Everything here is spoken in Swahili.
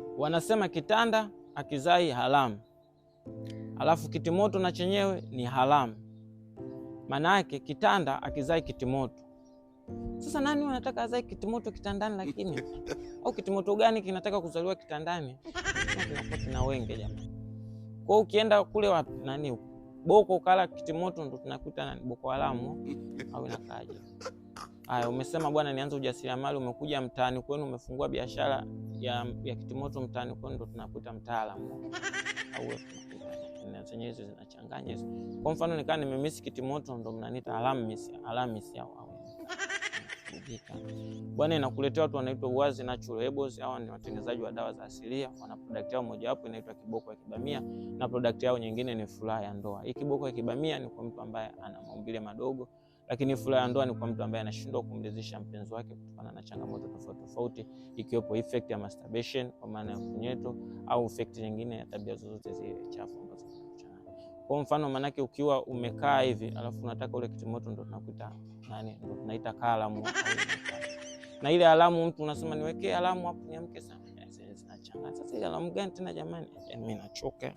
Wanasema kitanda hakizai haramu, alafu kitimoto na chenyewe ni haramu. Maana yake kitanda hakizai kitimoto. Sasa nani wanataka azae kitimoto kitandani? Lakini au kitimoto gani kinataka kuzaliwa kitandani? Kinakuwa kina wenge jamani. Kwa hiyo ukienda kule wapi nani Boko ukala kitimoto ndo tunakuta nani Boko Haramu au inakaaje? Haya, umesema bwana, nianze ujasiriamali, umekuja mtaani kwenu umefungua biashara ya kitimoto mtaani kwenu, ndo tunakuta mtaalamu au na zenyewe hizo zinachanganya hizo. Kwa mfano nikaa nimemisi kitimoto ndo mnaniita Alhamisi, Alhamisi au bwana, inakuletea watu wanaitwa Uwazi Natural Herbals. Hawa ni watengenezaji wa dawa za asilia, wana product yao mojawapo inaitwa kiboko ya kibamia na product yao nyingine ni furaha ya ndoa. Hii kiboko ya kibamia ni kwa mtu ambaye ana maumbile madogo, lakini furaha ya ndoa ni kwa mtu ambaye anashindwa kumridhisha mpenzi wake kutokana na changamoto tofauti tofauti, ikiwepo effect ya masturbation kwa maana ya punyeto au effect nyingine ya tabia zozote zile chafu ambazo zinachanganya. Kwa mfano, manake ukiwa umekaa hivi alafu unataka ule kitimoto ndo tunakuita nani, ndo tunaita kalamu. Na ile alamu mtu unasema niwekee alamu hapo niamke sana. Zinachanganya. Sasa ile alamu gani tena jamani? Mimi nachoka.